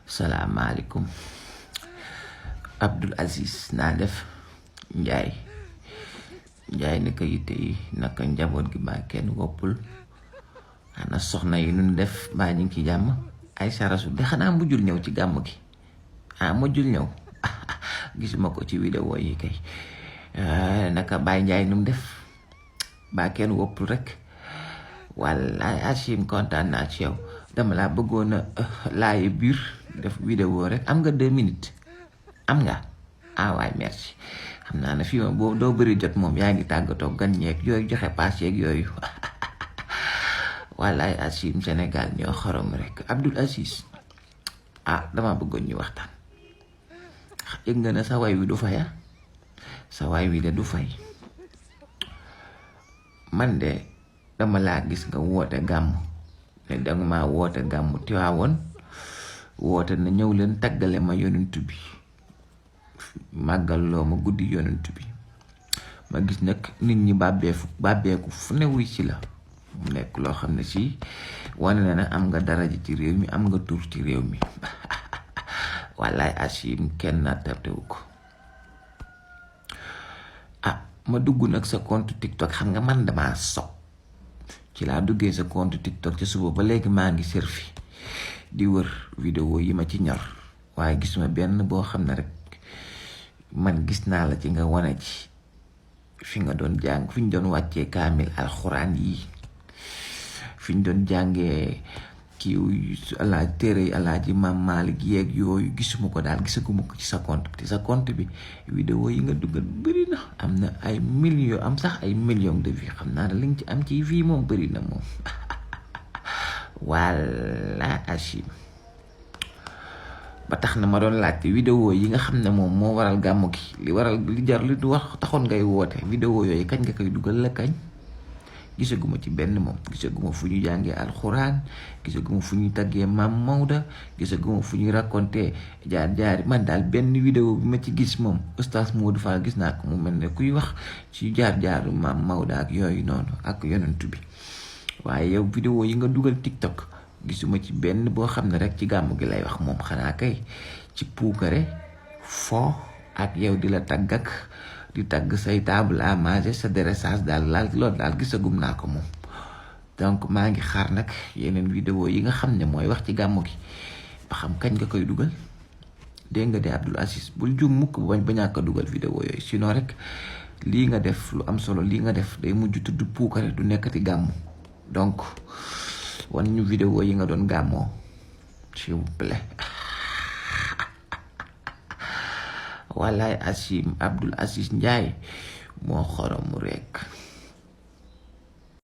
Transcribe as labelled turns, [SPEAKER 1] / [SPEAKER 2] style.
[SPEAKER 1] salaamaaleykum Abdul Aziz naa def njaay naka yitte yi naka njaboot gi baa kenn woppul ana soxna yi nun def baa ñu ngi ci jàmm ay sarasu de xanaa mujjul ñëw ci gàmm gi mujjul ñëw gisuma ko ci vidéo yi kay naka Baay Njaay num def baa kenn woppul rek wallaay Achim kontaan naa ci yow dama laa bëggoon a laaye biir def vidéo rek am nga 2 minutes am nga waay merci xam naa ne fii moom boo doo bëri jot moom yaa ngi tàggatoo gan ñeeg yooyu joxe paas yeeg yooyu wallaay Achim Sénégal ñoo xorom rek Abdul Aziz dama bëggoon ñu waxtaan yëg nga ne sa way wi du fay sa way wi de du fay man de dama laa gis nga woote gàmm ne danga maa woote gàmm Tiwaawoon woote na ñëw leen taggale ma yonent bi màggal loo ma guddi yonent bi ma gis nag nit ñi bàbbeeku fu ne wuy ci la mu nekk loo xam ne si wane na ne am nga daraja ci réew mi am nga tur ci réew mi wallaay Achim kenn nattabtewu ko ma dugg nag sa compte TikTok xam nga man damaa sopp ci laa duggee sa compte TikTok ci suba ba léegi maa ngi surfi di wër vidéo yi ma ci ñor waaye gisuma benn boo xam ne rek man gis naa la ci nga wane ci fi nga doon jàng fi ñu doon wàccee kaamil alxuraan yi fi ñu doon jàngee téere yi Alaaji Maam Maalik yeeg yooyu gisuma ko daal gisaguma ko ci sa compte bi vidéo yi nga duggal bëri na am na ay millions am sax ay millions de vues xam naa ne li nga ci am ci vie moom bëri na moom walla Achim ba tax na ma doon laajte vidéo yi nga xam ne moom moo waral gàmmu gi li jar li du wax taxoon ngay woote vidéo yooyu kañ nga koy dugal la kañ gisaguma ci benn moom gisaguma fu ñu jàngee alxuraan gisaguma fu ñu taggee Maam Maodo gisaguma fu ñu raconté jaar man daal benn vidéo bi ma ci gis moom Oustaz Modou Fall gis naa ko mu mel ne kuy wax ci jaar-jaaru Maam Maodo ak yooyu noonu ak yonentu bi waaye yow vidéo yi nga dugal TikTok gisuma ci benn boo xam ne rek ci gàmmu gi lay wax moom xanaa kay ci puukare foo ak yow di la tagg ak di tagg say table à manger sa dressage daal loolu daal gisagum naa ko moom donc maa ngi xaar nag yeneen vidéo yi nga xam ne mooy wax ci gàmmu gi ba xam kañ nga koy dugal dégg nga de Abdul Aziz bul jum mukk ba ñàkk a dugal vidéo yooyu sinon rek lii nga def lu am solo lii nga def day mujj tudd puukare du nekkati gàmmu donc wan ñu vidéo yi nga doon gàmmoo s'il vous plaît wallaay Achim Abdul Aziz Njaay moo xoromu rekk